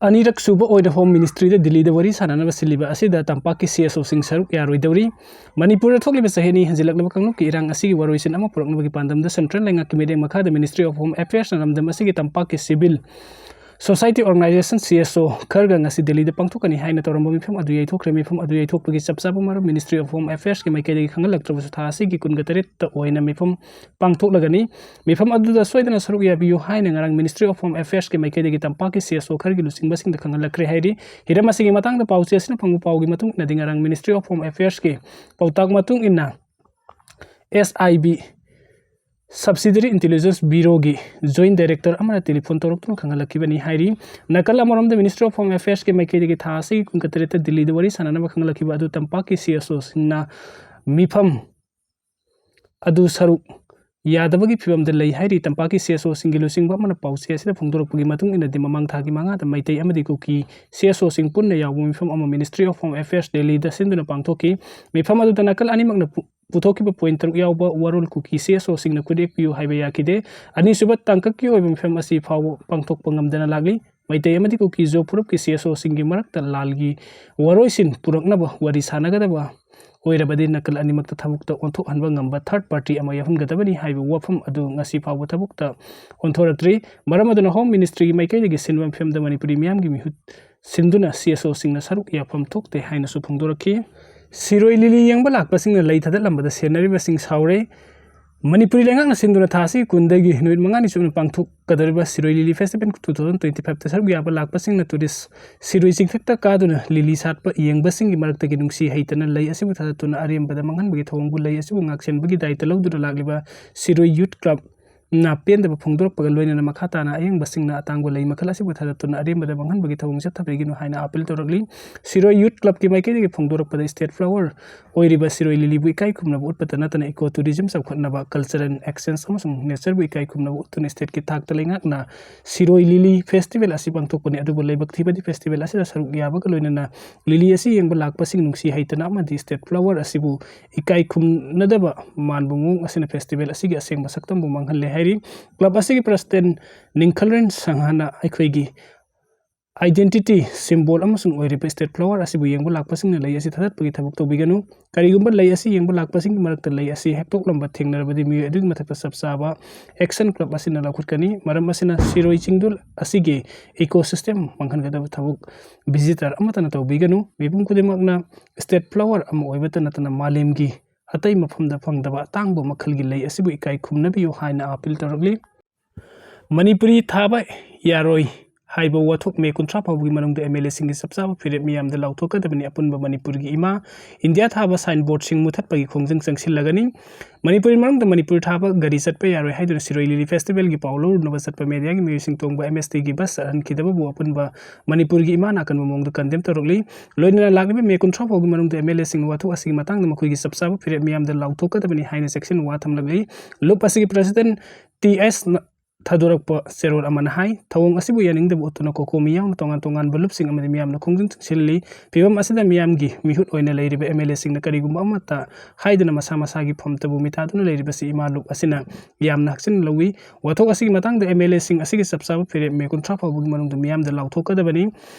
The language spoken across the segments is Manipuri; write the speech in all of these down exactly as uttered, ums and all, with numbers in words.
ꯑꯅꯤꯔꯛ ꯁꯨꯕ ꯑꯣꯏꯅ ꯍꯣꯝ ꯃꯤꯅꯤꯁꯇ꯭ꯔꯤꯗ ꯗꯤꯜꯂꯤꯗ ꯋꯥꯔꯤ ꯁꯥꯟꯅꯅꯕ ꯁꯤꯜꯂꯤꯕ ꯑꯁꯤꯗ ꯇꯝꯄꯥꯛꯀꯤ ꯁꯤ ꯑꯦꯁ ꯑꯣꯁꯤꯡ ꯁꯔꯨꯛ ꯌꯥꯔꯣꯏꯗꯧꯔꯤ꯫ ꯃꯅꯤꯄꯨꯔꯗ ꯊꯣꯛꯂꯤꯕ ꯆꯍꯤ ꯑꯅꯤ ꯍꯦꯟꯖꯤꯜꯂꯛꯂꯕ ꯀꯥꯡꯂꯨꯞꯀꯤ ꯏꯔꯥꯡ ꯑꯁꯤꯒꯤ ꯋꯥꯔꯣꯏꯁꯤꯟ ꯑꯃ ꯄꯨꯔꯛꯅꯕꯒꯤ ꯄꯥꯟꯗꯝꯗ ꯁꯦꯟꯇ꯭ꯔꯦꯜ ꯂꯩꯉꯥꯛꯀꯤ ꯃꯤꯠꯌꯦꯡ ꯃꯈꯥꯗ ꯃꯤꯅꯤꯁꯇ꯭ꯔꯤ ꯑꯣꯐ ꯍꯣꯝ ꯑꯦꯐꯤꯌꯔꯁꯅ ꯂꯝꯗꯝ ꯑꯁꯤꯒꯤ ꯇꯝꯄꯥꯛꯀꯤ civil society organisation C S ꯑꯣ ꯈꯔꯒ ꯉꯁꯤ ꯗꯤꯜꯂꯤꯗ ꯄꯥꯡꯊꯣꯛꯀꯅꯤ ꯍꯥꯏꯅ ꯇꯧꯔꯝꯕ ꯃꯤꯐꯝ ꯑꯗꯨ ꯌꯩꯊꯣꯛꯈ꯭ꯔꯦ꯫ ꯃꯤꯐꯝ ꯑꯗꯨ ꯌꯩꯊꯣꯛꯄꯒꯤ ꯆꯞ ꯆꯥꯕ ꯃꯔꯝ ꯃꯤꯅꯤꯁꯇ꯭ꯔꯤ ꯑꯣꯐ ꯍꯣꯝ ꯑꯦꯐꯤꯌꯔꯁꯀꯤ ꯃꯥꯏꯀꯩꯗꯒꯤ ꯈꯪꯍꯜꯂꯛꯇ꯭ꯔꯕꯁꯨ ꯊꯥ ꯑꯁꯤꯒꯤ ꯀꯨꯟꯒ ꯇꯔꯦꯠꯇ ꯑꯣꯏꯅ ꯃꯤꯐꯝ ꯄꯥꯡꯊꯣꯛꯂꯒꯅꯤ꯫ ꯃꯤꯐꯝ ꯑꯗꯨꯗ ꯁꯣꯏꯗꯅ ꯁꯔꯨꯛ ꯌꯥꯕꯤꯌꯨ ꯍꯥꯏꯅ ꯉꯔꯥꯡ ꯃꯤꯅꯤꯁꯇ꯭ꯔꯤ ꯑꯣꯐ ꯍꯣꯝ ꯑꯦꯐꯤꯌꯔꯁꯀꯤ ꯃꯥꯏꯀꯩꯗꯒꯤ ꯇꯝꯄꯥꯛꯀꯤ ꯁꯤ ꯑꯦꯁ ꯑꯣ ꯈꯔꯒꯤ ꯂꯨꯆꯤꯡꯕꯁꯤꯡꯗ ꯈꯪꯍꯜꯂꯛꯈ꯭ꯔꯦ ꯍꯥꯏꯔꯤ꯫ ꯍꯤꯔꯝ ꯑꯁꯤꯒꯤ ꯃꯇꯥꯡꯗ ꯄꯥꯎꯆꯦ ꯑꯁꯤꯅ ꯐꯪꯕ ꯄꯥꯎꯒꯤ ꯃꯇꯨꯡ ꯏꯟꯅꯗꯤ ꯉꯔꯥꯡ ꯃꯤꯅꯤꯁꯇ꯭ꯔꯤ ꯑꯣꯐ ꯍꯣꯝ ꯑꯦꯐꯤꯌꯔꯁꯀꯤ ꯄꯥꯎꯇꯥꯛ ꯃꯇꯨꯡ ꯏꯟꯅ ꯑꯦꯁ ꯑꯥꯏ ꯕꯤ ꯁꯕꯁꯤꯗꯔꯤ ꯏꯟꯇꯦꯂꯤꯖꯦꯟꯁ ꯕ꯭ꯌꯨꯔꯣꯒꯤ ꯖꯣꯏꯟ ꯗꯥꯏꯔꯦꯛꯇꯔ ꯑꯃꯅ ꯇꯦꯂꯤꯐꯣꯟ ꯇꯧꯔꯛꯇꯨꯅ ꯈꯪꯍꯜꯂꯛꯈꯤꯕꯅꯤ ꯍꯥꯏꯔꯤ꯫ ꯅꯥꯀꯜ ꯑꯃꯔꯣꯝꯗ ꯃꯤꯅꯤꯁꯇ꯭ꯔꯤ ꯑꯣꯐ ꯍꯣꯝ ꯑꯦꯐꯤꯌꯔꯁꯀꯤ ꯃꯥꯏꯀꯩꯗꯒꯤ ꯊꯥ ꯑꯁꯤꯒꯤ ꯀꯨꯟ ꯇꯔꯦꯠꯇ ꯗꯤꯜꯂꯤꯗ ꯋꯥꯔꯤ ꯁꯥꯟꯅꯅꯕ ꯈꯪꯍꯜꯂꯛꯈꯤꯕ ꯑꯗꯨ ꯇꯝꯄꯥꯛꯀꯤ ꯁꯤ ꯑꯦꯁ ꯑꯣꯁꯤꯡꯅ ꯃꯤꯐꯝ ꯑꯗꯨ ꯁꯔꯨꯛ ꯌꯥꯗꯕꯒꯤ ꯐꯤꯕꯝꯗ ꯂꯩ ꯍꯥꯏꯔꯤ꯫ ꯇꯝꯄꯥꯛꯀꯤ ꯁꯤ ꯑꯦꯁ ꯑꯣꯁꯤꯡꯒꯤ ꯂꯨꯆꯤꯡꯕ ꯑꯃꯅ ꯄꯥꯎꯆꯦ ꯑꯁꯤꯗ ꯐꯣꯡꯗꯣꯔꯛꯄꯒꯤ ꯃꯇꯨꯡ ꯏꯟꯅꯗꯤ ꯃꯃꯥꯡ ꯊꯥꯒꯤ ꯃꯉꯥꯗ ꯃꯩꯇꯩ ꯑꯃꯗꯤ ꯀꯨꯀꯤ ꯁꯤ ꯑꯦꯁ ꯑꯣꯁꯤꯡ ꯄꯨꯟꯅ ꯌꯥꯎꯕ ꯃꯤꯐꯝ ꯑꯃ ꯃꯤꯅꯤꯁꯇ꯭ꯔꯤ ꯑꯣꯐ ꯍꯣꯝ ꯑꯦꯐꯤꯌꯔꯁ ꯗꯦꯜꯂꯤꯗ ꯁꯤꯟꯗꯨꯅ ꯄꯥꯡꯊꯣꯛꯈꯤ꯫ ꯃꯤꯐꯝ ꯑꯗꯨꯗ ꯅꯥꯀꯜ ꯑꯅꯤꯃꯛꯅ ꯄꯨ-, ꯄꯨꯊꯣꯛꯈꯤꯕ ꯄꯣꯏꯟ ꯇꯔꯨꯛ ꯌꯥꯎꯕ ꯋꯥꯔꯣꯜ ꯀꯨꯀꯤ ꯁꯤ ꯑꯦꯁ ꯑꯣꯁꯤꯡꯅ ꯈꯨꯠ ꯌꯦꯛꯄꯤꯌꯨ ꯍꯥꯏꯕ ꯌꯥꯈꯤꯗꯦ꯫ ꯑꯅꯤꯁꯨꯕ ꯇꯥꯡꯀꯛꯀꯤ ꯑꯣꯏꯕ ꯃꯤꯐꯝ ꯑꯁꯤ ꯐꯥꯎꯕ ꯄꯥꯡꯊꯣꯛꯄ ꯉꯝꯗꯅ ꯂꯥꯛꯂꯤ꯫ ꯃꯩꯇꯩ ꯑꯃꯗꯤ ꯀꯨꯀꯤ ꯖꯣ ꯐꯨꯔꯨꯞꯀꯤ ꯁꯤ ꯑꯦꯁ ꯑꯣꯁꯤꯡꯒꯤ ꯃꯔꯛꯇ ꯂꯥꯜꯒꯤ ꯋꯥꯔꯣꯏꯁꯤꯟ ꯄꯨꯔꯛꯅꯕ ꯋꯥꯔꯤ ꯁꯥꯟꯅꯒꯗꯕ ꯑꯣꯏꯔꯕꯗꯤ ꯅꯥꯀꯜ ꯑꯅꯤꯃꯛꯇ ꯊꯕꯛꯇ ꯑꯣꯟꯊꯣꯛꯍꯟꯕ ꯉꯝꯕ ꯊꯥꯔꯠ ꯄꯥꯔꯇꯤ ꯑꯃ ꯌꯥꯎꯍꯟꯒꯗꯕꯅꯤ ꯍꯥꯏꯕ ꯋꯥꯐꯝ ꯑꯗꯨ ꯉꯁꯤ ꯐꯥꯎꯕ ꯊꯕꯛꯇ ꯑꯣꯟꯊꯣꯔꯛꯇ꯭ꯔꯤ꯫ ꯃꯔꯝ ꯑꯗꯨꯅ ꯍꯣꯝ ꯃꯤꯅꯤꯁꯇ꯭ꯔꯤꯒꯤ ꯃꯥꯏꯀꯩꯗꯒꯤ ꯁꯤꯟꯕ ꯃꯤꯐꯝꯗ ꯃꯅꯤꯄꯨꯔꯤ ꯃꯤꯌꯥꯝꯒꯤ ꯃꯤꯍꯨꯠ ꯁꯤꯟꯗꯨꯅ ꯁꯤ ꯑꯦꯁ ꯑꯣꯁꯤꯡꯅ ꯁꯔꯨꯛ ꯌꯥꯐꯝ ꯊꯣꯛꯇꯦ ꯍꯥꯏꯅꯁꯨ ꯐꯣꯡꯗꯣꯔꯛꯈꯤ꯫ ꯁꯤꯔꯣꯏ ꯂꯤꯂꯤ ꯌꯦꯡꯕ ꯂꯥꯛꯄꯁꯤꯡꯅ ꯂꯩ ꯊꯥꯗꯠꯂꯝꯕꯗ ꯁꯦꯟꯅꯔꯤꯕꯁꯤꯡ ꯁꯥꯎꯔꯦ꯫ ꯃꯅꯤꯄꯨꯔꯤ ꯂꯩꯉꯥꯛꯅ ꯁꯤꯟꯗꯨꯅ ꯊꯥ ꯑꯁꯤꯒꯤ ꯀꯨꯟꯗꯒꯤ ꯅꯨꯃꯤꯠ ꯃꯉꯥꯅꯤ ꯆꯨꯞꯅ ꯄꯥꯡꯊꯣꯛꯀꯗꯧꯔꯤꯕ ꯁꯤꯔꯣꯏ ꯂꯤꯂꯤ ꯐꯦꯁꯇꯤꯚꯦꯜ ꯇꯨ ꯊꯥꯎꯖꯟ ꯇ꯭ꯋꯦꯟꯇꯤ ꯐꯥꯏꯚꯇ ꯁꯔꯨꯛ ꯌꯥꯕ ꯂꯥꯛꯄꯁꯤꯡꯅ ꯇꯨꯔꯤꯁ ꯁꯤꯔꯣꯏ ꯆꯤꯡꯊꯛꯇ ꯀꯥꯗꯨꯅ ꯂꯤꯂꯤ ꯁꯥꯠꯄ ꯌꯦꯡꯕꯁꯤꯡꯒꯤ ꯃꯔꯛꯇꯒꯤ ꯅꯨꯡꯁꯤ ꯍꯩꯇꯅ ꯂꯩ ꯑꯁꯤꯕꯨ ꯊꯥꯗꯠꯇꯨꯅ ꯑꯔꯦꯝꯕꯗ ꯃꯥꯡꯍꯟꯕꯒꯤ ꯊꯧꯑꯣꯡꯕꯨ ꯂꯩ ꯑꯁꯤꯕꯨ ꯉꯥꯛꯁꯦꯟꯕꯒꯤ ꯗꯥꯏꯇ ꯂꯧꯗꯨꯅ ꯂꯥꯛꯂꯤꯕ ꯁꯤꯔꯣꯏ ꯌꯨꯠ ꯀ꯭ꯂꯕꯅ ꯄꯦꯟꯗꯕ ꯐꯣꯡꯗꯣꯔꯛꯄꯒ ꯂꯣꯏꯅꯅ ꯃꯈꯥ ꯇꯥꯅ ꯑꯌꯦꯡꯕꯁꯤꯡꯅ ꯑꯇꯥꯡꯕ ꯂꯩ ꯃꯈꯜ ꯑꯁꯤꯕꯨ ꯊꯥꯗꯠꯇꯨꯅ ꯑꯔꯦꯝꯕꯗ ꯃꯥꯡꯍꯟꯕꯒꯤ ꯊꯧꯑꯣꯡ ꯆꯠꯊꯕꯤꯒꯅꯨ ꯍꯥꯏꯅ ꯑꯥꯄꯤꯜ ꯇꯧꯔꯛꯂꯤ꯫ ꯁꯤꯔꯣꯏ ꯌꯨꯠ ꯀ꯭ꯂꯕꯀꯤ ꯃꯥꯏꯀꯩꯗꯒꯤ ꯐꯣꯡꯗꯣꯔꯛꯄꯗ ꯁ꯭ꯇꯦꯠ ꯐ꯭ꯂꯥꯋꯔ ꯑꯣꯏꯔꯤꯕ ꯁꯤꯔꯣꯏ ꯂꯤꯂꯤꯕꯨ ꯏꯀꯥꯏ ꯈꯨꯝꯅꯕ ꯎꯠꯄꯇ ꯅꯠꯇꯅ ꯏꯀꯣ ꯇꯨꯔꯤꯖꯝ ꯆꯥꯎꯈꯠꯅꯕ, ꯀꯜꯆꯔꯦꯜ ꯑꯦꯛꯁꯆꯦꯟꯖ ꯑꯃꯁꯨꯡ ꯅꯦꯆꯔꯕꯨ ꯏꯀꯥꯏ ꯈꯨꯝꯅꯕ ꯎꯠꯇꯨꯅ ꯁ꯭ꯇꯦꯠꯀꯤ ꯊꯥꯛꯇ ꯂꯩꯉꯥꯛꯅ ꯁꯤꯔꯣꯏ ꯂꯤꯂꯤ ꯐꯦꯁꯇꯤꯚꯦꯜ ꯑꯁꯤ ꯄꯥꯡꯊꯣꯛꯄꯅꯤ꯫ ꯑꯗꯨꯕꯨ ꯂꯥꯏꯕꯛ ꯊꯤꯕꯗꯤ ꯐꯦꯁꯇꯤꯚꯦꯜ ꯑꯁꯤꯗ ꯁꯔꯨꯛ ꯌꯥꯕꯒ ꯂꯣꯏꯅꯅ ꯂꯤꯂꯤ ꯑꯁꯤ ꯌꯦꯡꯕ ꯂꯥꯛꯄꯁꯤꯡ ꯅꯨꯡꯁꯤ ꯍꯩꯇꯅ ꯑꯃꯗꯤ ꯁ꯭ꯇꯦꯠ ꯐ꯭ꯂꯥꯋꯔ ꯑꯁꯤꯕꯨ ꯏꯀꯥꯏ ꯈꯨꯝꯅꯗꯕ ꯃꯥꯟꯕ ꯃꯑꯣꯡ ꯑꯁꯤꯅ ꯐꯦꯁꯇꯤꯚꯦꯜ ꯑꯁꯤꯒꯤ ꯑꯁꯦꯡꯕ ꯁꯛꯇꯝꯕꯨ ꯃꯥꯡꯍꯜꯂꯦ ꯍꯥꯏꯔꯤ꯫ ꯀ꯭ꯂꯕ ꯑꯁꯤꯒꯤ ꯄ꯭ꯔꯁꯤꯗꯦꯟ ꯅꯤꯡꯈꯜꯔꯦꯟ ꯁꯪꯍꯥꯅ ꯑꯩꯈꯣꯏꯒꯤ identity symbol ꯑꯃꯁꯨꯡ ꯑꯣꯏꯔꯤꯕ state flower ꯑꯁꯤꯕꯨ ꯌꯦꯡꯕ ꯂꯥꯛꯄꯁꯤꯡꯅ ꯂꯩ ꯑꯁꯤ ꯊꯥꯗꯠꯄꯒꯤ ꯊꯕꯛ ꯇꯧꯕꯤꯒꯅꯨ꯫ ꯀꯔꯤꯒꯨꯝꯕ ꯂꯩ ꯑꯁꯤ ꯌꯦꯡꯕ ꯂꯥꯛꯄꯁꯤꯡꯒꯤ ꯃꯔꯛꯇ ꯂꯩ ꯑꯁꯤ ꯍꯦꯛꯇꯣꯛꯂꯝꯕ ꯊꯦꯡꯅꯔꯕꯗꯤ, ꯃꯤꯑꯣꯏ ꯑꯗꯨꯒꯤ ꯃꯊꯛꯇ ꯆꯞ ꯆꯥꯕ action club ꯑꯁꯤꯅ ꯂꯧꯈꯠꯀꯅꯤ꯫ ꯃꯔꯝ ꯑꯁꯤꯅ, ꯁꯤꯔꯣꯏ ꯆꯤꯡꯗꯣꯜ ꯑꯁꯤꯒꯤ ecosystem ꯃꯥꯡꯍꯟꯒꯗꯕ ꯊꯕꯛ visitor ꯑꯃꯠꯇꯅ ꯇꯧꯕꯤꯒꯅꯨ꯫ ꯃꯤꯄꯨꯝ ꯈꯨꯗꯤꯡꯃꯛꯅ state flower ꯑꯃ ꯑꯣꯏꯕꯇ ꯅꯠꯇꯅ, ꯃꯥꯂꯦꯝꯒꯤ ꯑꯇꯩ ꯃꯐꯝꯗ ꯐꯪꯗꯕ ꯑꯇꯥꯡꯕ ꯃꯈꯜꯒꯤ ꯂꯩ ꯑꯁꯤꯕꯨ ꯏꯀꯥꯏ ꯈꯨꯝꯅꯕꯤꯌꯨ ꯍꯥꯏꯅ appeal ꯇꯧꯔꯛꯂꯤ꯫ ꯃꯅꯤꯄꯨꯔꯤ ꯊꯥꯕ ꯌꯥꯔꯣꯏ ꯍꯥꯏꯕ ꯋꯥꯊꯣꯛ ꯃꯦ ꯀꯨꯟꯊ꯭ꯔꯥ ꯐꯥꯎꯕꯒꯤ ꯃꯅꯨꯡꯗ MLA ꯁꯤꯡꯒꯤ ꯆꯞ ꯆꯥꯕ ꯐꯤꯔꯦꯞ ꯃꯤꯌꯥꯝꯗ ꯂꯥꯎꯊꯣꯛꯀꯗꯕꯅꯤ꯫ ꯑꯄꯨꯟꯕ ꯃꯅꯤꯄꯨꯔꯒꯤ ꯏꯃꯥ, ꯏꯟꯗꯤꯌꯥ ꯊꯥꯕ signboard ꯁꯤꯡ ꯃꯨꯊꯠꯄꯒꯤ ꯈꯣꯡꯖꯪ ꯆꯪꯁꯤꯜꯂꯒꯅꯤ꯫ ꯃꯅꯤꯄꯨꯔꯤ ꯃꯅꯨꯡꯗ ꯃꯅꯤꯄꯨꯔ ꯊꯥꯕ ꯒꯥꯔꯤ ꯆꯠꯄ ꯌꯥꯔꯣꯏ ꯍꯥꯏꯗꯨꯅ ꯁꯤꯔꯣꯏ ꯂꯤꯂꯤ festival ꯒꯤ ꯄꯥꯎ ꯂꯧꯔꯨꯅꯕ ꯆꯠꯄ media ꯒꯤ ꯃꯤꯑꯣꯏꯁꯤꯡ ꯇꯣꯡꯕ MST ꯒꯤ bus ꯆꯠꯍꯟꯈꯤꯗꯕꯕꯨ ꯑꯄꯨꯟꯕ ꯃꯅꯤꯄꯨꯔꯒꯤ ꯏꯃꯥꯅ ꯑꯀꯟꯕ ꯃꯑꯣꯡꯗ condemn ꯇꯧꯔꯛꯂꯤ꯫ ꯂꯣꯏꯅꯅ ꯂꯥꯛꯂꯤꯕ ꯃꯦ ꯀꯨꯟꯊ꯭ꯔꯥ ꯐꯥꯎꯒꯤ ꯃꯅꯨꯡꯗ MLA ꯁꯤꯡꯅ ꯋꯥꯊꯣꯛ ꯑꯁꯤꯒꯤ ꯃꯇꯥꯡꯗ ꯃꯈꯣꯏꯒꯤ ꯆꯞ ꯆꯥꯕ ꯐꯤꯔꯦꯞ ꯃꯤꯌꯥꯝꯗ ꯂꯥꯎꯊꯣꯛꯀꯗꯕꯅꯤ ꯍꯥꯏꯅ ꯆꯦꯛꯁꯤꯟ ꯋꯥ ꯊꯝꯂꯛꯂꯤ꯫ ꯂꯨꯞ ꯑꯁꯤꯒꯤ president ꯇꯤ ꯑꯦꯁ ꯊꯥꯗꯣꯔꯛꯄ ꯆꯦꯔꯣꯜ ꯑꯃꯅ ꯍꯥꯏ, ꯊꯧꯑꯣꯡ ꯑꯁꯤꯕꯨ ꯌꯥꯅꯤꯡꯗꯕ ꯎꯠꯇꯨꯅ ꯀꯣꯀꯣ ꯃꯤꯌꯥꯝꯅ ꯇꯣꯉꯥꯟ ꯇꯣꯉꯥꯟꯕ ꯂꯨꯞꯁꯤꯡ ꯑꯃꯗꯤ ꯃꯤꯌꯥꯝꯅ ꯈꯣꯡꯖꯪ ꯆꯪꯁꯤꯜꯂꯤ꯫ ꯐꯤꯕꯝ ꯑꯁꯤꯗ ꯃꯤꯌꯥꯝꯒꯤ ꯃꯤꯍꯨꯠ ꯑꯣꯏꯅ ꯂꯩꯔꯤꯕ MLA ꯁꯤꯡꯅ ꯀꯔꯤꯒꯨꯝꯕ ꯑꯃꯠꯇ ꯍꯥꯏꯗꯅ ꯃꯁꯥ ꯃꯁꯥꯒꯤ ꯐꯝꯇꯕꯨ ꯃꯤꯇꯥꯗꯨꯅ ꯂꯩꯔꯤꯕꯁꯤ ꯏꯃꯥ ꯂꯨꯞ ꯑꯁꯤꯅ ꯌꯥꯝꯅ ꯍꯛꯆꯤꯟꯅ ꯂꯧꯏ꯫ ꯋꯥꯊꯣꯛ ꯑꯁꯤꯒꯤ ꯃꯇꯥꯡꯗ MLA ꯁꯤꯡ ꯑꯁꯤꯒꯤ ꯆꯞ ꯆꯥꯕ ꯐꯤꯔꯦꯞ ꯃꯦ ꯀꯨꯟꯊ꯭ꯔꯥ ꯐꯥꯎꯕꯒꯤ ꯃꯅꯨꯡꯗ ꯃꯤꯌꯥꯝꯗ ꯂꯥꯎꯊꯣꯛꯀꯗꯕꯅꯤ꯫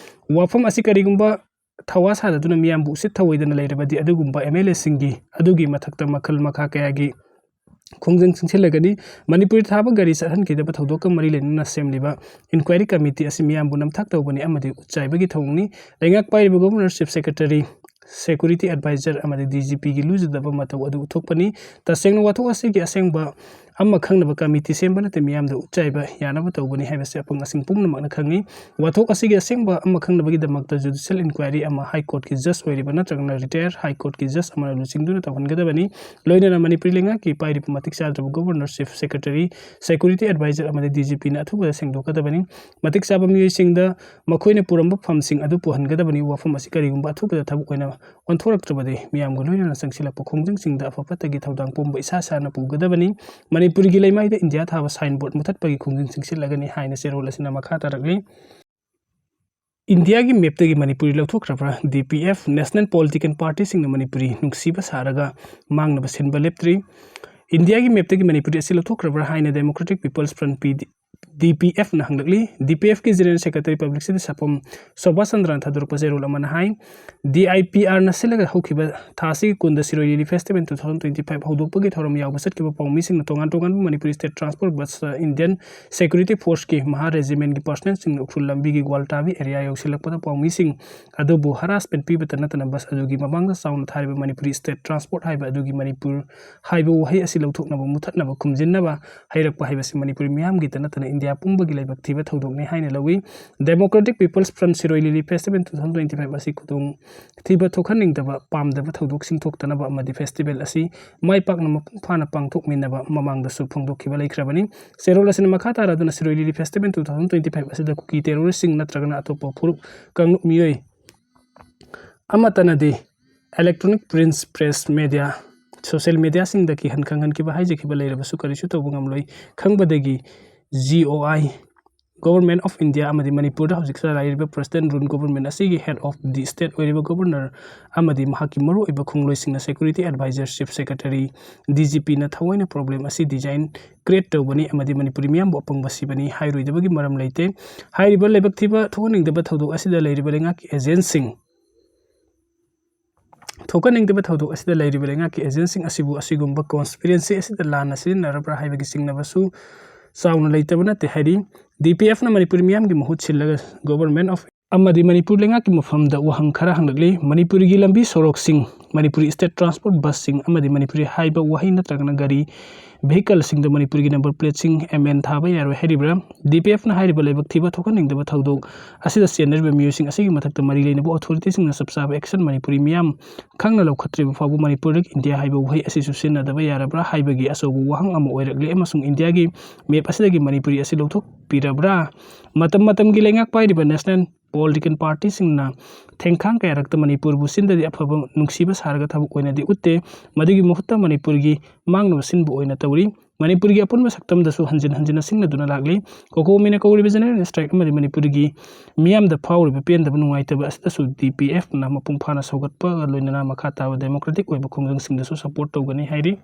ꯋꯥꯐꯝ ꯑꯁꯤ ꯀꯔꯤꯒꯨꯝꯕ ꯊꯋꯥ ꯁꯥꯗꯗꯨꯅ ꯃꯤꯌꯥꯝꯕꯨ ꯎꯁꯤꯠ ꯊꯑꯣꯏꯗꯅ ꯂꯩꯔꯕꯗꯤ, ꯑꯗꯨꯒꯨꯝꯕ MLA ꯁꯤꯡꯒꯤ ꯑꯗꯨꯒꯤ ꯃꯊꯛꯇ ꯃꯈꯜ ꯃꯈꯥ ꯀꯌꯥꯒꯤ ꯈꯣꯡꯖꯪ ꯆꯪꯁꯤꯜꯂꯒꯅꯤ꯫ ꯃꯅꯤꯄꯨꯔ ꯊꯥꯕ ꯒꯥꯔꯤ ꯆꯠꯍꯟꯈꯤꯗꯕ ꯊꯧꯗꯣꯛꯀ ꯃꯔꯤ ꯂꯩꯅꯅ ꯁꯦꯝꯂꯤꯕ inquiry committee ꯑꯁꯤ ꯃꯤꯌꯥꯝꯕꯨ ꯅꯝꯊꯥꯛ ꯇꯧꯕꯅꯤ ꯑꯃꯗꯤ ꯎꯠꯆꯥꯏꯕꯒꯤ ꯊꯧꯑꯣꯡꯅꯤ꯫ ꯂꯩꯉꯥꯛ ꯄꯥꯏꯔꯤꯕ Governor, Chief Secretary, Security Advisor ꯑꯃꯗꯤ DGP ꯒꯤ ꯂꯨꯖꯗꯕ ꯃꯇꯧ ꯑꯗꯨ ꯎꯠꯊꯣꯛꯄꯅꯤ꯫ ꯇꯁꯦꯡꯅ ꯋꯥꯊꯣꯛ ꯑꯁꯤꯒꯤ ꯑꯁꯦꯡꯕ ꯑꯃ ꯈꯪꯅꯕ committee ꯁꯦꯝꯕ ꯅꯠꯇꯦ, ꯃꯤꯌꯥꯝꯗ ꯎꯠꯆꯥꯏꯕ ꯌꯥꯅꯕ ꯇꯧꯕꯅꯤ ꯍꯥꯏꯕꯁꯤ ꯑꯄꯪ ꯑꯁꯤꯡ ꯄꯨꯝꯅꯃꯛꯅ ꯈꯪꯏ꯫ ꯋꯥꯊꯣꯛ ꯑꯁꯤꯒꯤ ꯑꯁꯦꯡꯕ ꯑꯃ ꯈꯪꯅꯕꯒꯤꯗꯃꯛꯇ judicial inquiry ꯑꯃ High Court ꯀꯤ judge ꯑꯣꯏꯔꯤꯕ ꯅꯠꯇ꯭ꯔꯒꯅ retired High Court ꯀꯤ judge ꯑꯃꯅ ꯂꯨꯆꯤꯡꯗꯨꯅ ꯇꯧꯍꯟꯒꯗꯕꯅꯤ꯫ ꯂꯣꯏꯅꯅ ꯃꯅꯤꯄꯨꯔꯤ ꯂꯩꯉꯥꯛꯀꯤ ꯄꯥꯏꯔꯤꯕ ꯃꯇꯤꯛ ꯆꯥꯗ꯭ꯔꯕ Governor, Chief Secretary, Security Advisor ꯑꯃꯗꯤ DGP ꯅ ꯑꯊꯨꯕꯗ ꯁꯦꯡꯗꯣꯛꯀꯗꯕꯅꯤ꯫ ꯃꯇꯤꯛ ꯆꯥꯕ ꯃꯤꯑꯣꯏꯁꯤꯡꯗ ꯃꯈꯣꯏꯅ ꯄꯨꯔꯝꯕ ꯐꯝꯁꯤꯡ ꯑꯗꯨ ꯄꯨꯍꯟꯒꯗꯕꯅꯤ꯫ ꯋꯥꯐꯝ ꯑꯁꯤ ꯀꯔꯤꯒꯨꯝꯕ ꯑꯊꯨꯕꯗ ꯊꯕꯛ ꯑꯣꯏꯅ ꯑꯣꯟꯊꯣꯔꯛꯇ꯭ꯔꯕꯗꯤ, ꯃꯤꯌꯥꯝꯒ ꯂꯣꯏꯅꯅ ꯆꯪꯁꯤꯜꯂꯛꯄ ꯈꯣꯡꯖꯪꯁꯤꯡꯗ ꯑꯐ ꯐꯠꯇꯒꯤ ꯊꯧꯗꯥꯡ ꯄꯨꯝꯕ ꯏꯁꯥ ꯏꯁꯥꯅ ꯄꯨꯒꯗꯕꯅꯤ꯫ ꯃꯅꯤꯄꯨꯔꯒꯤ ꯂꯩꯃꯥꯏꯗ ꯏꯟꯗꯤꯌꯥ ꯊꯥꯕ signboard ꯃꯨꯊꯠꯄꯒꯤ ꯈꯣꯡꯖꯪ ꯆꯪꯁꯤꯜꯂꯒꯅꯤ ꯍꯥꯏꯅ ꯆꯦꯔꯣꯜ ꯑꯁꯤꯅ ꯃꯈꯥ ꯇꯥꯔꯛꯂꯤ꯫ ꯏꯟꯗꯤꯌꯥꯒꯤ map ꯇꯒꯤ Manipuri ꯂꯧꯊꯣꯛꯈ꯭ꯔꯕ꯭ꯔꯥ? DPF, National Political Party ꯁꯤꯡꯅ ꯃꯅꯤꯄꯨꯔꯤ ꯅꯨꯡꯁꯤꯕ ꯁꯥꯔꯒ ꯃꯥꯡꯅꯕ ꯁꯤꯟꯕ ꯂꯦꯞꯇ꯭ꯔꯤ꯫ ꯏꯟꯗꯤꯌꯥꯒꯤ map ꯇꯒꯤ ꯃꯅꯤꯄꯨꯔꯤ ꯑꯁꯤ ꯂꯧꯊꯣꯛꯈ꯭ꯔꯕ꯭ꯔꯥ ꯍꯥꯏꯅ Democratic People's Front, PD, DPFꯅ ꯍꯪꯂꯛꯂꯤ꯫ DPFꯀꯤ General Secretary Publicity ꯁꯥꯐꯝ Sobha ꯆꯟꯗ꯭ꯔꯅ ꯊꯥꯗꯣꯔꯛꯄ ꯆꯦꯔꯣꯜ ꯑꯃꯅ ꯍꯥꯏ, DIPRꯅ ꯁꯤꯜꯂꯒ ꯍꯧꯈꯤꯕ ꯊꯥ ꯑꯁꯤꯒꯤ ꯀꯨꯟꯗ ꯁꯤꯔꯣꯏ ꯂꯤꯂꯤ Festival two thousand twenty five ꯍꯧꯗꯣꯛꯄꯒꯤ ꯊꯧꯔꯝ ꯌꯥꯎꯕ ꯆꯠꯈꯤꯕ ꯄꯥꯎꯃꯤꯁꯤꯡꯅ ꯇꯣꯉꯥꯟ ꯇꯣꯉꯥꯟꯕ Manipuri State Transport Bus Indian Security Forceꯀꯤ ꯃꯍꯥ Regimentꯀꯤ personnelꯁꯤꯡꯅ Ukhrul ꯂꯝꯕꯤꯒꯤ ꯒ꯭ꯋꯥꯜꯇꯥꯕꯤ area ꯌꯧꯁꯤꯜꯂꯛꯄꯗ ꯄꯥꯎꯃꯤꯁꯤꯡ ꯑꯗꯨꯕꯨ harassment ꯄꯤꯕꯇ ꯅꯠꯇꯅ bus ꯑꯗꯨꯒꯤ ꯃꯃꯥꯡꯗ ꯆꯥꯎꯅ ꯊꯥꯔꯤꯕ ꯃꯅꯤꯄꯨꯔꯤ State Transport ꯍꯥꯏꯕ ꯑꯗꯨꯒꯤ ꯃꯅꯤꯄꯨꯔ ꯍꯥꯏꯕ ꯋꯥꯍꯩ ꯑꯁꯤ ꯂꯧꯊꯣꯛꯅꯕ, ꯃꯨꯊꯠꯅꯕ, ꯈꯨꯝꯖꯤꯟꯅꯕ ꯍꯥꯏꯔꯛꯄ ꯍꯥꯏꯕꯁꯤ ꯃꯅꯤꯄꯨꯔꯤ ꯃꯤꯌꯥꯝꯒꯤꯇ ꯅꯠꯇꯅ ꯏꯟꯗꯤꯌꯥ ꯄꯨꯝꯕꯒꯤ ꯂꯥꯏꯕꯛ ꯊꯤꯕ ꯊꯧꯗꯣꯛꯅꯤ ꯍꯥꯏꯅ ꯂꯧꯏ꯫ Democratic People's Front ꯁꯤꯔꯣꯏ ꯂꯤꯂꯤ Festival two thousand twenty five ꯑꯁꯤ ꯈꯨꯗꯣꯡ ꯊꯤꯕ ꯊꯣꯛꯍꯟꯅꯤꯡꯗꯕ, ꯄꯥꯝꯗꯕ ꯊꯧꯗꯣꯛꯁꯤꯡ ꯊꯣꯛꯇꯅꯕ ꯑꯃꯗꯤ festival ꯑꯁꯤ ꯃꯥꯏ ꯄꯥꯛꯅ ꯃꯄꯨꯡ ꯐꯥꯅ ꯄꯥꯡꯊꯣꯛꯃꯤꯟꯅꯕ ꯃꯃꯥꯡꯗꯁꯨ ꯐꯣꯡꯗꯣꯛꯈꯤꯕ ꯂꯩꯈ꯭ꯔꯕꯅꯤ꯫ ꯆꯦꯔꯣꯜ ꯑꯁꯤꯅ ꯃꯈꯥ ꯇꯥꯔꯗꯨꯅ ꯁꯤꯔꯣꯏ ꯂꯤꯂꯤ Festival two thousand twenty five ꯑꯁꯤꯗ ꯀꯨꯀꯤ terroristꯁꯤꯡ ꯅꯠꯇ꯭ꯔꯒꯅ ꯑꯇꯣꯞꯄ ꯐꯨꯔꯨꯞ ꯀꯥꯡꯂꯨꯞ ꯃꯤꯑꯣꯏ ꯑꯃꯠꯇꯅꯗꯤ electronic, print, press media, social mediaꯁꯤꯡꯗ ꯀꯤꯍꯟ ꯈꯪꯍꯟꯈꯤꯕ, ꯍꯥꯏꯖꯈꯤꯕ ꯂꯩꯔꯕꯁꯨ ꯀꯔꯤꯁꯨ ꯇꯧꯕ ꯉꯝꯂꯣꯏ꯫ ꯈꯪꯕꯗꯒꯤ GOI, Government of India ꯑꯃꯗꯤ ꯃꯅꯤꯄꯨꯔꯗ ꯍꯧꯖꯤꯛ ꯆꯂꯥꯏꯔꯤꯕ Present Rule Government ꯑꯁꯤꯒꯤ Head of the State ꯑꯣꯏꯔꯤꯕ Governor ꯑꯃꯗꯤ ꯃꯍꯥꯛꯀꯤ ꯃꯔꯨꯑꯣꯏꯕ ꯈꯣꯡꯂꯣꯏꯁꯤꯡꯅ Security Advisor, Chief Secretary, DGPꯅ ꯊꯑꯣꯏꯅ problem ꯑꯁꯤ design create ꯇꯧꯕꯅꯤ ꯑꯃꯗꯤ ꯃꯅꯤꯄꯨꯔꯤ ꯃꯤꯌꯥꯝꯕꯨ ꯑꯄꯪꯕ ꯁꯤꯕꯅꯤ ꯍꯥꯏꯔꯣꯏꯗꯕꯒꯤ ꯃꯔꯝ ꯂꯩꯇꯦ꯫ ꯍꯥꯏꯔꯤꯕ ꯂꯥꯏꯕꯛ ꯊꯤꯕ ꯊꯣꯛꯍꯟꯅꯤꯡꯗꯕ ꯊꯧꯗꯣꯛ ꯑꯁꯤꯗ ꯂꯩꯔꯤꯕ ꯂꯩꯉꯥꯛꯀꯤ agentꯁꯤꯡ ꯊꯣꯛꯍꯟꯅꯤꯡꯗꯕ ꯊꯧꯗꯣꯛ ꯑꯁꯤꯗ ꯂꯩꯔꯤꯕ ꯂꯩꯉꯥꯛꯀꯤ agentꯁꯤꯡ ꯑꯁꯤꯕꯨ ꯑꯁꯤꯒꯨꯝꯕ conspiracy ꯑꯁꯤꯗ ꯂꯥꯟꯅ ꯁꯤꯖꯤꯟꯅꯔꯕ꯭ꯔꯥ ꯍꯥꯏꯕꯒꯤ ꯆꯤꯡꯅꯕꯁꯨ ꯆꯥꯎꯅ ꯂꯩꯇꯕ ꯅꯠꯇꯦ ꯍꯥꯏꯔꯤ꯫ DPFꯅ ꯃꯅꯤꯄꯨꯔꯤ ꯃꯤꯌꯥꯝꯒꯤ ꯃꯍꯨꯠ ꯁꯤꯜꯂꯒ Government of ꯑꯃꯗꯤ ꯃꯅꯤꯄꯨꯔ ꯂꯩꯉꯥꯛꯀꯤ ꯃꯐꯝꯗ ꯋꯥꯍꯪ ꯈꯔ ꯍꯪꯂꯛꯂꯤ꯫ ꯃꯅꯤꯄꯨꯔꯒꯤ ꯂꯝꯕꯤ ꯁꯣꯔꯣꯛꯁꯤꯡ, ꯃꯅꯤꯄꯨꯔꯤ State Transport Busꯁꯤꯡ ꯑꯃꯗꯤ ꯃꯅꯤꯄꯨꯔꯤ ꯍꯥꯏꯕ ꯋꯥꯍꯩ ꯅꯠꯇ꯭ꯔꯒꯅ ꯒꯥꯔꯤ, vehicleꯁꯤꯡꯗ ꯃꯅꯤꯄꯨꯔꯒꯤ number plateꯁꯤꯡ, M N ꯊꯥꯕ ꯌꯥꯔꯣꯏ ꯍꯥꯏꯔꯤꯕ꯭ꯔꯥ? DPFꯅ ꯍꯥꯏꯔꯤꯕ ꯂꯥꯏꯕꯛ ꯊꯤꯕ ꯊꯣꯛꯍꯟꯅꯤꯡꯗꯕ ꯊꯧꯗꯣꯛ ꯑꯁꯤꯗ ꯆꯦꯟꯅꯔꯤꯕ ꯃꯤꯑꯣꯏꯁꯤꯡ ꯑꯁꯤꯒꯤ ꯃꯊꯛꯇ ꯃꯔꯤ ꯂꯩꯅꯕ authorityꯁꯤꯡꯅ ꯆꯞ ꯆꯥꯕ action ꯃꯅꯤꯄꯨꯔꯤ ꯃꯤꯌꯥꯝ ꯈꯪꯅ ꯂꯧꯈꯠꯇ꯭ꯔꯤꯕ ꯐꯥꯎꯕ ꯃꯅꯤꯄꯨꯔꯗ ꯏꯟꯗꯤꯌꯥ ꯍꯥꯏꯕ ꯋꯥꯍꯩ ꯑꯁꯤꯁꯨ ꯁꯤꯖꯤꯟꯅꯗꯕ ꯌꯥꯔꯕ꯭ꯔꯥ ꯍꯥꯏꯕꯒꯤ ꯑꯆꯧꯕ ꯋꯥꯍꯪ ꯑꯃ ꯑꯣꯏꯔꯛꯂꯦ ꯑꯃꯁꯨꯡ ꯏꯟꯗꯤꯌꯥꯒꯤ map ꯑꯁꯤꯗꯒꯤ ꯃꯅꯤꯄꯨꯔꯤ ꯑꯁꯤ ꯂꯧꯊꯣꯛꯄꯤꯔꯕ꯭ꯔꯥ? ꯃꯇꯝ ꯃꯇꯝꯒꯤ ꯂꯩꯉꯥꯛ ꯄꯥꯏꯔꯤꯕ national political partyꯁꯤꯡꯅ ꯊꯦꯡꯈꯥꯡ ꯀꯌꯥꯔꯛꯇ ꯃꯅꯤꯄꯨꯔꯕꯨ ꯆꯤꯟꯗꯗꯤ ꯑꯐꯕ ꯅꯨꯡꯁꯤꯕ ꯁꯥꯔꯒ ꯊꯕꯛ ꯑꯣꯏꯅꯗꯤ ꯎꯠꯇꯦ꯫ ꯃꯗꯨꯒꯤ ꯃꯍꯨꯠꯇ ꯃꯅꯤꯄꯨꯔꯒꯤ ꯃꯥꯡꯅꯕ ꯁꯤꯟꯕ ꯑꯣꯏꯅ ꯇꯧꯔꯤ꯫ ꯃꯅꯤꯄꯨꯔꯒꯤ ꯑꯄꯨꯟꯕ ꯁꯛꯇꯝꯗꯁꯨ ꯍꯟꯖꯤꯟ ꯍꯟꯖꯤꯟꯅ ꯁꯤꯡꯅꯗꯨꯅ ꯂꯥꯛꯂꯤ꯫ COCOMIꯅ ꯀꯧꯔꯤꯕ general strike ꯑꯃꯗꯤ ꯃꯅꯤꯄꯨꯔꯒꯤ ꯃꯤꯌꯥꯝꯗ ꯐꯥꯎꯔꯤꯕ ꯄꯦꯟꯗꯕ ꯅꯨꯡꯉꯥꯏꯇꯕ ꯑꯁꯤꯗꯁꯨ DPFꯅ ꯃꯄꯨꯡ ꯐꯥꯅ ꯁꯧꯒꯠꯄꯒ ꯂꯣꯏꯅꯅ ꯃꯈꯥ ꯇꯥꯕ democratic ꯑꯣꯏꯕ ꯈꯣꯡꯖꯪꯁꯤꯡꯗꯁꯨ support ꯇꯧꯒꯅꯤ ꯍꯥꯏꯔꯤ꯫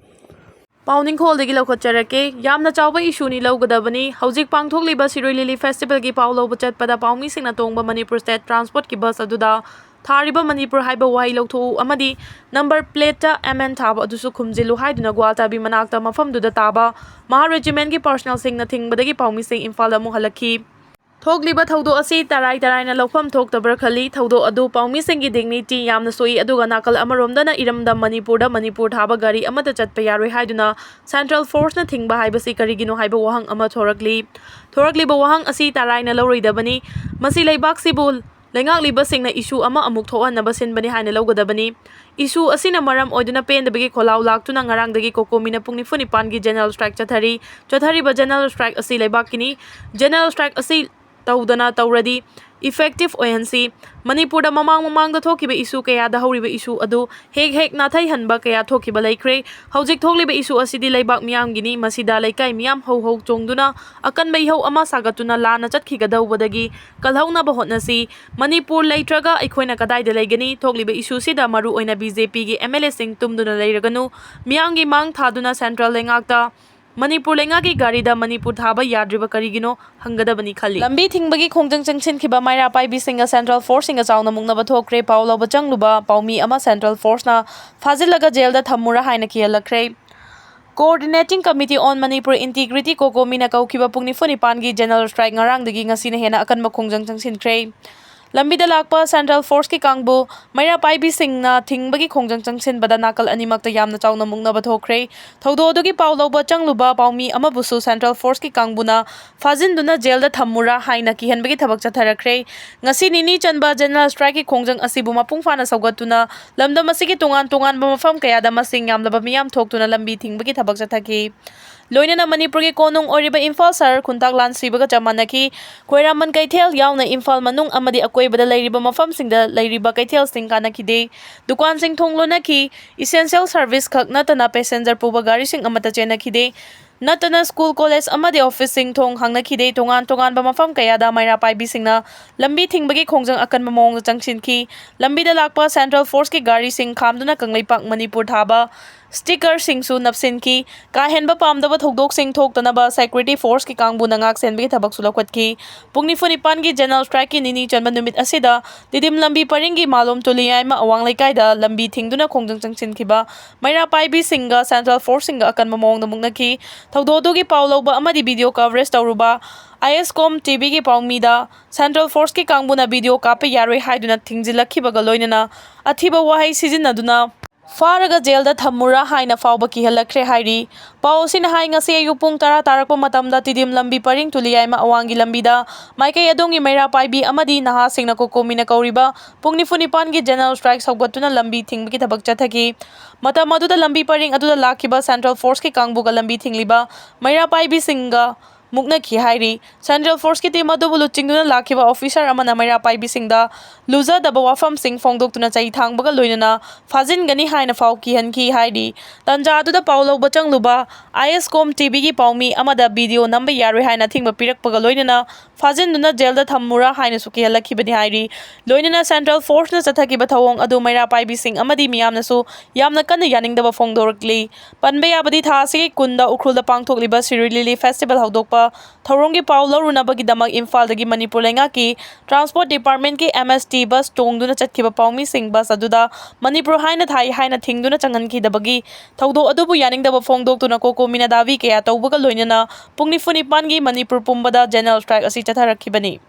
ꯄꯥꯎꯅꯤꯡꯈꯣꯜꯗꯒꯤ ꯂꯧꯈꯠꯆꯔꯛꯀꯦ꯫ ꯌꯥꯝꯅ ꯆꯥꯎꯕ ꯏꯁꯨꯅꯤ, ꯂꯧꯒꯗꯕꯅꯤ꯫ ꯍꯧꯖꯤꯛ ꯄꯥꯡꯊꯣꯛꯂꯤꯕ ꯁꯤꯔꯣꯏ ꯂꯤꯂꯤ ꯐꯦꯁꯇꯤꯚꯦꯜꯒꯤ ꯄꯥꯎ ꯂꯧꯕ ꯆꯠꯄꯗ ꯄꯥꯎꯃꯤꯁꯤꯡꯅ ꯇꯣꯡꯕ ꯃꯅꯤꯄꯨꯔ ꯁ꯭ꯇꯦꯠ ꯇ꯭ꯔꯥꯟꯁꯄꯣꯔꯠꯀꯤ ꯕꯁ ꯑꯗꯨꯗ ꯊꯥꯔꯤꯕ ꯃꯅꯤꯄꯨꯔ ꯍꯥꯏꯕ ꯋꯥꯍꯩ ꯂꯧꯊꯣꯛꯎ ꯑꯃꯗꯤ ꯅꯝꯕꯔ ꯄ꯭ꯂꯦꯠꯇ ꯑꯦꯝ ꯑꯦꯟ ꯊꯥꯕ ꯑꯗꯨꯁꯨ ꯈꯨꯝꯖꯤꯜꯂꯨ ꯍꯥꯏꯗꯨꯅ ꯒ꯭ꯋꯥꯜꯇꯥꯕꯤ ꯃꯅꯥꯛꯇ ꯃꯐꯝꯗꯨꯗ ꯇꯥꯕ ꯃꯍꯥ ꯔꯦꯖꯤꯃꯦꯟꯠꯀꯤ ꯄꯥꯔꯁꯅꯦꯜꯁꯤꯡꯅ ꯊꯤꯡꯕꯗꯒꯤ ꯄꯥꯎꯃꯤꯁꯤꯡ ꯏꯝꯐꯥꯜꯗ ꯑꯃꯨꯛ ꯍꯜꯂꯛꯈꯤ꯫ ꯊꯣꯛꯂꯤꯕ ꯊꯧꯗꯣꯛ ꯑꯁꯤ ꯇꯔꯥꯏ ꯇꯔꯥꯏꯅ ꯂꯧꯐꯝ ꯊꯣꯛꯇꯕ꯭ꯔꯥ ꯈꯜꯂꯤ꯫ ꯊꯧꯗꯣꯛ ꯑꯗꯨ ꯄꯥꯎꯃꯤꯁꯤꯡꯒꯤ ꯗꯤꯒꯅꯤꯇꯤ ꯌꯥꯝꯅ ꯁꯣꯛꯏ꯫ ꯑꯗꯨꯒ ꯅꯥꯀꯜ ꯑꯃꯔꯣꯝꯗꯅ ꯏꯔꯝꯗꯝ ꯃꯅꯤꯄꯨꯔꯗ ꯃꯅꯤꯄꯨꯔ ꯊꯥꯕ ꯒꯥꯔꯤ ꯑꯃꯠꯇ ꯆꯠꯄ ꯌꯥꯔꯣꯏ ꯍꯥꯏꯗꯨꯅ ꯁꯦꯟꯇ꯭ꯔꯦꯜ ꯐꯣꯔꯁꯅ ꯊꯤꯡꯕ ꯍꯥꯏꯕꯁꯤ ꯀꯔꯤꯒꯤꯅꯣ ꯍꯥꯏꯕ ꯋꯥꯍꯪ ꯑꯃ ꯊꯣꯔꯛꯂꯤ꯫ ꯊꯣꯔꯛꯂꯤꯕ ꯋꯥꯍꯪ ꯑꯁꯤ ꯇꯔꯥꯏꯅ ꯂꯧꯔꯣꯏꯗꯕꯅꯤ꯫ ꯃꯁꯤ ꯂꯩꯕꯥꯛꯁꯤꯕꯨ ꯂꯩꯉꯥꯛꯂꯤꯕꯁꯤꯡꯅ ꯏꯁꯨ ꯑꯃ ꯑꯃꯨꯛ ꯊꯣꯛꯍꯟꯅꯕ ꯁꯤꯟꯕꯅꯤ ꯍꯥꯏꯅ ꯂꯧꯒꯗꯕꯅꯤ꯫ ꯏꯁꯨ ꯑꯁꯤꯅ ꯃꯔꯝ ꯑꯣꯏꯗꯨꯅ ꯄꯦꯟꯗꯕꯒꯤ ꯈꯣꯜꯂꯥꯎ ꯂꯥꯛꯇꯨꯅ ꯉꯔꯥꯡꯗꯒꯤ ꯀꯣꯀꯣꯃꯤꯅ ꯄꯨꯡ ꯅꯤꯐꯨ ꯅꯤꯄꯥꯟꯒꯤ ꯖꯦꯅꯔꯦꯜ ꯁ꯭ꯇ꯭ꯔꯥꯏꯛ ꯆꯠꯊꯔꯤ꯫ ꯆꯠꯊꯔꯤꯕ ꯖꯦꯅꯔꯦꯜ ꯁ꯭ꯇ꯭ꯔꯥꯏꯛ ꯑꯁꯤ ꯂꯩꯕꯥꯛꯀꯤꯅꯤ꯫ ꯖꯦꯅꯔꯦꯜ ꯁ꯭ꯇ꯭ꯔꯥꯏꯛ ꯑꯁꯤ ꯇꯧꯗꯅ ꯇꯧꯔꯗꯤ ꯏꯐꯦꯛꯇꯤꯚ ꯑꯣꯏꯍꯟꯁꯤ꯫ ꯃꯅꯤꯄꯨꯔꯗ ꯃꯃꯥꯡ ꯃꯃꯥꯡꯗ ꯊꯣꯛꯈꯤꯕ ꯏꯁꯨ ꯀꯌꯥꯗ ꯍꯧꯔꯤꯕ ꯏꯁꯨ ꯑꯗꯨ ꯍꯦꯛ ꯍꯦꯛ ꯅꯥꯊꯩꯍꯟꯕ ꯀꯌꯥ ꯊꯣꯛꯈꯤꯕ ꯂꯩꯈ꯭ꯔꯦ꯫ ꯍꯧꯖꯤꯛ ꯊꯣꯛꯂꯤꯕ ꯏꯁꯨ ꯑꯁꯤꯗꯤ ꯂꯩꯕꯥꯛ ꯃꯤꯌꯥꯝꯒꯤꯅꯤ꯫ ꯃꯁꯤꯗ ꯂꯩꯀꯥꯏ ꯃꯤꯌꯥꯝ ꯍꯧ ꯍꯧ ꯆꯣꯡꯗꯨꯅ ꯑꯀꯟꯕ ꯏꯍꯧ ꯑꯃ ꯁꯥꯒꯠꯇꯨꯅ ꯂꯥꯟꯅ ꯆꯠꯈꯤꯒꯗꯧꯕꯗꯒꯤ ꯀꯜꯍꯧꯅꯕ ꯍꯣꯠꯅꯁꯤ꯫ ꯃꯅꯤꯄꯨꯔ ꯂꯩꯇ꯭ꯔꯒ ꯑꯩꯈꯣꯏꯅ ꯀꯗꯥꯏꯗ ꯂꯩꯒꯅꯤ? ꯊꯣꯛꯂꯤꯕ ꯏꯁꯨꯁꯤꯗ ꯃꯔꯨ ꯑꯣꯏꯅ ꯕꯤ ꯖꯦ ꯄꯤꯒꯤ ꯑꯦꯝ ꯑꯦꯜ ꯑꯦꯁꯤꯡ ꯇꯨꯝꯗꯨꯅ ꯂꯩꯔꯒꯅꯨ꯫ ꯃꯤꯌꯥꯝꯒꯤ ꯃꯥꯡ ꯊꯥꯗꯨꯅ ꯁꯦꯟꯇ꯭ꯔꯦꯜ ꯂꯩꯉꯥꯛꯇ ꯃꯅꯤꯄꯨꯔ ꯂꯩꯉꯥꯛꯀꯤ ꯒꯥꯔꯤꯗ ꯃꯅꯤꯄꯨꯔ ꯊꯥꯕ ꯌꯥꯗ꯭ꯔꯤꯕ ꯀꯔꯤꯒꯤꯅꯣ ꯍꯪꯒꯗꯕꯅꯤ ꯈꯜꯂꯤ꯫ ꯂꯝꯕꯤ ꯊꯤꯡꯕꯒꯤ ꯈꯣꯡꯖꯪ ꯆꯪꯁꯤꯟꯈꯤꯕ ꯃꯩꯔꯥ ꯄꯥꯏꯕꯤꯁꯤꯡꯒ ꯁꯦꯟꯇ꯭ꯔꯦꯜ ꯐꯣꯔꯁꯁꯤꯡꯒ ꯆꯥꯎꯅ ꯃꯨꯛꯅꯕ ꯊꯣꯛꯈ꯭ꯔꯦ꯫ ꯄꯥꯎ ꯂꯧꯕ ꯆꯪꯂꯨꯕ ꯄꯥꯎꯃꯤ ꯑꯃ ꯁꯦꯟꯇ꯭ꯔꯦꯜ ꯐꯣꯔꯁꯅ ꯐꯥꯖꯤꯜꯂꯒ ꯖꯦꯜꯗ ꯊꯝꯃꯨꯔꯥ ꯍꯥꯏꯅ ꯀꯤꯍꯜꯂꯛꯈ꯭ꯔꯦ꯫ Coordinating Committee on Manipur Integrity, ꯀꯣꯀꯣꯃꯤꯅ ꯀꯧꯈꯤꯕ ꯄꯨꯡ ꯅꯤꯐꯨ ꯅꯤꯄꯥꯟꯒꯤ ꯖꯦꯅꯔꯦꯜ ꯁ꯭ꯇ꯭ꯔꯥꯏꯛ ꯉꯔꯥꯡꯗꯒꯤ ꯉꯁꯤꯅ ꯍꯦꯟꯅ ꯑꯀꯟꯕ ꯈꯣꯡꯖꯪ ꯆꯪꯁꯤꯟꯈ꯭ꯔꯦ꯫ ꯂꯝꯕꯤꯗ ꯂꯥꯛꯄ ꯁꯦꯟꯇ꯭ꯔꯦꯜ ꯐꯣꯔꯁꯀꯤ ꯀꯥꯡꯕꯨ ꯃꯩꯔꯥ ꯄꯥꯏꯕꯤꯁꯤꯡꯅ ꯊꯤꯡꯕꯒꯤ ꯈꯣꯡꯖꯪ ꯆꯪꯁꯤꯟꯕꯗ ꯅꯥꯀꯜ ꯑꯅꯤꯃꯛꯇ ꯌꯥꯝꯅ ꯆꯥꯎꯅ ꯃꯨꯛꯅꯕ ꯊꯣꯛꯈ꯭ꯔꯦ꯫ ꯊꯧꯗꯣꯛ ꯑꯗꯨꯒꯤ ꯄꯥꯎ ꯂꯧꯕ ꯆꯪꯂꯨꯕ ꯄꯥꯎꯃꯤ ꯑꯃꯕꯨꯁꯨ ꯁꯦꯟꯇ꯭ꯔꯦꯜ ꯐꯣꯔꯁꯀꯤ ꯀꯥꯡꯕꯨꯅ ꯐꯥꯖꯤꯟꯗꯨꯅ ꯖꯦꯜꯗ ꯊꯝꯃꯨꯔꯥ ꯍꯥꯏꯅ ꯀꯤꯍꯟꯕꯒꯤ ꯊꯕꯛ ꯆꯠꯊꯔꯛꯈ꯭ꯔꯦ꯫ ꯉꯁꯤ ꯅꯤꯅꯤ ꯆꯟꯕ ꯖꯦꯅꯔꯦꯜ ꯁ꯭ꯇ꯭ꯔꯥꯏꯛꯀꯤ ꯈꯣꯡꯖꯪ ꯑꯁꯤꯕꯨ ꯃꯄꯨꯡ ꯐꯥꯅ ꯁꯧꯒꯠꯇꯨꯅ ꯂꯝꯗꯝ ꯑꯁꯤꯒꯤ ꯇꯣꯉꯥꯟ ꯇꯣꯉꯥꯟꯕ ꯃꯐꯝ ꯀꯌꯥꯗ ꯃꯁꯤꯡ ꯌꯥꯝꯂꯕ ꯃꯤꯌꯥꯝ ꯊꯣꯛꯇꯨꯅ ꯂꯝꯕꯤ ꯊꯤꯡꯕꯒꯤ ꯊꯕꯛ ꯆꯠꯊꯈꯤ꯫ ꯂꯣꯏꯅꯅ ꯃꯅꯤꯄꯨꯔꯒꯤ ꯀꯣꯅꯨꯡ ꯑꯣꯏꯔꯤꯕ ꯏꯝꯐꯥꯜ ꯁꯍꯔ ꯈꯨꯟꯇꯥꯛ ꯂꯥꯟ ꯁꯤꯕꯒ ꯆꯞ ꯃꯥꯟꯅꯈꯤ꯫ ꯈ꯭ꯋꯥꯏꯔꯝꯕꯟ ꯀꯩꯊꯦꯜ ꯌꯥꯎꯅ ꯏꯝꯐꯥꯜ ꯃꯅꯨꯡ ꯑꯃꯗꯤ ꯑꯀꯣꯏꯕꯗ ꯂꯩꯔꯤꯕ ꯃꯐꯝꯁꯤꯡꯗ ꯂꯩꯔꯤꯕ ꯀꯩꯊꯦꯜꯁꯤꯡ ꯀꯥꯟꯅꯈꯤꯗꯦ꯫ ꯗꯨꯀꯥꯟꯁꯤꯡ ꯊꯣꯡ ꯂꯣꯟꯅꯈꯤ꯫ Essential service ꯈꯛ ꯅꯠꯇꯅ ꯄꯦꯁꯦꯟꯖꯔ ꯄꯨꯕ ꯒꯥꯔꯤꯁꯤꯡ ꯑꯃꯠꯇ ꯆꯦꯟꯅꯈꯤꯗꯦ꯫ ꯅꯠꯇꯅ ꯁ꯭ꯀꯨꯜ, ꯀꯣꯂꯦꯖ ꯑꯃꯗꯤ ꯑꯣꯐꯤꯁꯁꯤꯡ ꯊꯣꯡ ꯍꯥꯡꯅꯈꯤꯗꯦ꯫ ꯇꯣꯉꯥꯟ ꯇꯣꯉꯥꯟꯕ ꯃꯐꯝ ꯀꯌꯥꯗ ꯃꯩꯔꯥ ꯄꯥꯏꯕꯤꯁꯤꯡꯅ ꯂꯝꯕꯤ ꯊꯤꯡꯕꯒꯤ ꯈꯣꯡꯖꯪ ꯑꯀꯟꯕ ꯃꯑꯣꯡꯗ ꯆꯪꯁꯤꯟꯈꯤ꯫ ꯂꯝꯕꯤꯗ ꯂꯥꯛꯄ ꯁꯦꯟꯇ꯭ꯔꯦꯜ ꯐꯣꯔꯁꯀꯤ ꯒꯥꯔꯤꯁꯤꯡ ꯈꯥꯝꯗꯨꯅ ꯀꯪꯂꯩꯄꯥꯛ ꯃꯅꯤꯄꯨꯔ ꯊꯥꯕ ꯁ꯭ꯇꯤꯀꯔꯁꯤꯡꯁꯨ ꯅꯞꯁꯤꯟꯈꯤ꯫ ꯀꯥ ꯍꯦꯟꯕ ꯄꯥꯝꯗꯕ ꯊꯧꯗꯣꯛꯁꯤꯡ ꯊꯣꯛꯇꯅꯕ ꯁꯦꯀ꯭ꯌꯨꯔꯤꯇꯤ ꯐꯣꯔꯁꯀꯤ ꯀꯥꯡꯕꯨꯅ ꯉꯥꯛꯁꯦꯟꯕꯒꯤ ꯊꯕꯛꯁꯨ ꯂꯧꯈꯠꯈꯤ꯫ ꯄꯨꯡ ꯅꯤꯐꯨ ꯅꯤꯄꯥꯟꯒꯤ ꯖꯦꯅꯔꯦꯜ ꯁ꯭ꯇ꯭ꯔꯥꯏꯛꯀꯤ ꯅꯤꯅꯤ ꯆꯟꯕ ꯅꯨꯃꯤꯠ ꯑꯁꯤꯗ ꯇꯤꯗꯤꯝ ꯂꯝꯕꯤ ꯄꯔꯤꯡꯒꯤ ꯃꯥꯂꯣꯝ ꯇꯨꯂꯤꯌꯥꯏꯃ ꯑꯋꯥꯡ ꯂꯩꯀꯥꯏꯗ ꯂꯝꯕꯤ ꯊꯤꯡꯗꯨꯅ ꯈꯣꯡꯖꯪ ꯆꯪꯁꯤꯟꯈꯤꯕ ꯃꯩꯔꯥ ꯄꯥꯏꯕꯤꯁꯤꯡꯒ ꯁꯦꯟꯇ꯭ꯔꯦꯜ ꯐꯣꯔꯁꯁꯤꯡꯒ ꯑꯀꯟꯕ ꯃꯑꯣꯡꯗ ꯃꯨꯛꯅꯈꯤ꯫ ꯊꯧꯗꯣꯛ ꯑꯗꯨꯒꯤ ꯄꯥꯎ ꯂꯧꯕ ꯑꯃꯗꯤ ꯚꯤꯗꯤꯑꯣ ꯀꯚꯔꯦꯖ ꯇꯧꯔꯨꯕ ꯑꯥꯏ ꯑꯦꯁ ꯀꯣꯝ ꯇꯤ ꯚꯤꯒꯤ ꯄꯥꯎꯃꯤꯗ ꯁꯦꯟꯇ꯭ꯔꯦꯜ ꯐꯣꯔꯁꯀꯤ ꯀꯥꯡꯕꯨꯅ ꯚꯤꯗꯤꯑꯣ ꯀꯥꯞꯄ ꯌꯥꯔꯣꯏ ꯍꯥꯏꯗꯨꯅ ꯊꯤꯡꯖꯤꯜꯂꯛꯈꯤꯕꯒ ꯂꯣꯏꯅꯅ ꯑꯊꯤꯕ ꯋꯥꯍꯩ ꯁꯤꯖꯤꯟꯅꯗꯨꯅ ꯐꯥꯔꯒ ꯖꯦꯜꯗ ꯊꯝꯃꯨꯔꯥ ꯍꯥꯏꯅ ꯐꯥꯎꯕ ꯀꯤꯍꯜꯂꯛꯈ꯭ꯔꯦ ꯍꯥꯏꯔꯤ꯫ ꯄꯥꯎ ꯑꯁꯤꯅ ꯍꯥꯏ, ꯉꯁꯤ ꯑꯌꯨꯛ ꯄꯨꯡ ꯇꯔꯥ ꯇꯥꯔꯛꯄ ꯃꯇꯝꯗ ꯇꯤꯗꯤꯝ ꯂꯝꯕꯤ ꯄꯔꯤꯡ ꯇꯨꯂꯤꯌꯥꯏꯃ ꯑꯋꯥꯡꯒꯤ ꯂꯝꯕꯤꯗ ꯃꯥꯏꯀꯩ ꯑꯗꯣꯝꯒꯤ ꯃꯩꯔꯥ ꯄꯥꯏꯕꯤ ꯑꯃꯗꯤ ꯅꯍꯥꯁꯤꯡꯅ ꯀꯣꯀꯣꯃꯤꯅ ꯀꯧꯔꯤꯕ ꯄꯨꯡ ꯅꯤꯐꯨ ꯅꯤꯄꯥꯟꯒꯤ ꯖꯦꯅꯔꯦꯜ ꯁ꯭ꯇ꯭ꯔꯥꯏꯛ ꯁꯧꯒꯠꯇꯨꯅ ꯂꯝꯕꯤ ꯊꯤꯡꯕꯒꯤ ꯊꯕꯛ ꯆꯠꯊꯈꯤ꯫ ꯃꯇꯝ ꯑꯗꯨꯗ ꯂꯝꯕꯤ ꯄꯔꯤꯡ ꯑꯗꯨꯗ ꯂꯥꯛꯈꯤꯕ ꯁꯦꯟꯇ꯭ꯔꯦꯜ ꯐꯣꯔꯁꯀꯤ ꯀꯥꯡꯕꯨꯒ ꯂꯝꯕꯤ ꯊꯤꯡꯂꯤꯕ ꯃꯩꯔꯥ ꯄꯥꯏꯕꯤꯁꯤꯡꯒ ꯃꯨꯛꯅꯈꯤ ꯍꯥꯏꯔꯤ꯫ ꯁꯦꯟꯇ꯭ꯔꯦꯜ ꯐꯣꯔꯁꯀꯤ ꯇꯤꯝ ꯑꯗꯨꯕꯨ ꯂꯨꯆꯤꯡꯗꯨꯅ ꯂꯥꯛꯈꯤꯕ ꯑꯣꯐꯤꯁꯥꯔ ꯑꯃꯅ ꯃꯩꯔꯥ ꯄꯥꯏꯕꯤꯁꯤꯡꯗ ꯂꯨꯖꯗꯕ ꯋꯥꯐꯝꯁꯤꯡ ꯐꯣꯡꯗꯣꯛꯇꯨꯅ ꯆꯩ ꯊꯥꯡꯕꯒ ꯂꯣꯏꯅꯅ ꯐꯥꯖꯤꯟꯒꯅꯤ ꯍꯥꯏꯅ ꯐꯥꯎ ꯀꯤꯍꯟꯈꯤ ꯍꯥꯏꯔꯤ꯫ ꯇꯥꯟꯖꯥ ꯑꯗꯨꯗ ꯄꯥꯎ ꯂꯧꯕ ꯆꯪꯂꯨꯕ ꯑꯥꯏ ꯑꯦꯁ ꯀꯣꯝ ꯇꯤ ꯚꯤꯒꯤ ꯄꯥꯎꯃꯤ ꯑꯃꯗ ꯚꯤꯗꯤꯑꯣ ꯅꯝꯕ ꯌꯥꯔꯣꯏ ꯍꯥꯏꯅ ꯑꯊꯤꯡꯕ ꯄꯤꯔꯛꯄꯒ ꯂꯣꯏꯅꯅ ꯐꯥꯖꯤꯟꯗꯨꯅ ꯖꯦꯜꯗ ꯊꯝꯃꯨꯔꯥ ꯍꯥꯏꯅꯁꯨ ꯀꯤꯍꯜꯂꯛꯈꯤꯕꯅꯤ ꯍꯥꯏꯔꯤ꯫ ꯂꯣꯏꯅꯅ ꯁꯦꯟꯇ꯭ꯔꯦꯜ ꯐꯣꯔꯁꯅ ꯆꯠꯊꯈꯤꯕ ꯊꯧꯑꯣꯡ ꯑꯗꯨ ꯃꯩꯔꯥ ꯄꯥꯏꯕꯤꯁꯤꯡ ꯑꯃꯗꯤ ꯃꯤꯌꯥꯝꯅꯁꯨ ꯌꯥꯝꯅ ꯀꯟꯅ ꯌꯥꯅꯤꯡꯗꯕ ꯐꯣꯡꯗꯣꯔꯛꯂꯤ꯫ ꯄꯟꯕ ꯌꯥꯕꯗꯤ, ꯊꯥ ꯑꯁꯤꯒꯤ ꯀꯨꯟꯗ ꯎꯈ꯭ꯔꯨꯜꯗ ꯄꯥꯡꯊꯣꯛꯂꯤꯕ ꯁꯤꯔꯨꯏ ꯂꯤꯂꯤ ꯐꯦꯁꯇꯤꯚꯦꯜ ꯍꯧꯗꯣꯛꯄ ꯊꯧꯔꯝꯒꯤ ꯄꯥꯎ ꯂꯧꯔꯨꯅꯕꯒꯤꯗꯃꯛ ꯏꯝꯐꯥꯜꯗꯒꯤ ꯃꯅꯤꯄꯨꯔ ꯂꯩꯉꯥꯛꯀꯤ ꯇ꯭ꯔꯥꯟꯁꯄꯣꯔꯠ ꯗꯤꯄꯥꯔꯠꯃꯦꯟꯠꯀꯤ ꯑꯦꯝ ꯑꯦꯁ ꯇꯤ ꯕꯁ ꯇꯣꯡꯗꯨꯅ ꯆꯠꯈꯤꯕ ꯄꯥꯎꯃꯤꯁꯤꯡ ꯕꯁ ꯑꯗꯨꯗ ꯃꯅꯤꯄꯨꯔ ꯍꯥꯏꯅ ꯊꯥꯏ ꯍꯥꯏꯅ ꯊꯤꯡꯗꯨꯅ ꯆꯪꯍꯟꯈꯤꯗꯕꯒꯤ ꯊꯧꯗꯣꯛ ꯑꯗꯨꯕꯨ ꯌꯥꯅꯤꯡꯗꯕ ꯐꯣꯡꯗꯣꯛꯇꯨꯅ ꯀꯣꯀꯣꯃꯤꯅ ꯗꯥꯕꯤ ꯀꯌꯥ ꯇꯧꯕꯒ ꯂꯣꯏꯅꯅ ꯄꯨꯡ ꯅꯤꯐꯨ ꯅꯤꯄꯥꯟꯒꯤ ꯃꯅꯤꯄꯨꯔ ꯄꯨꯝꯕꯗ ꯖꯦꯅꯔꯦꯜ ꯁ꯭ꯇ꯭ꯔꯥꯏꯛ ꯑꯁꯤ ꯆꯠꯊꯔꯛꯈꯤꯕꯅꯤ꯫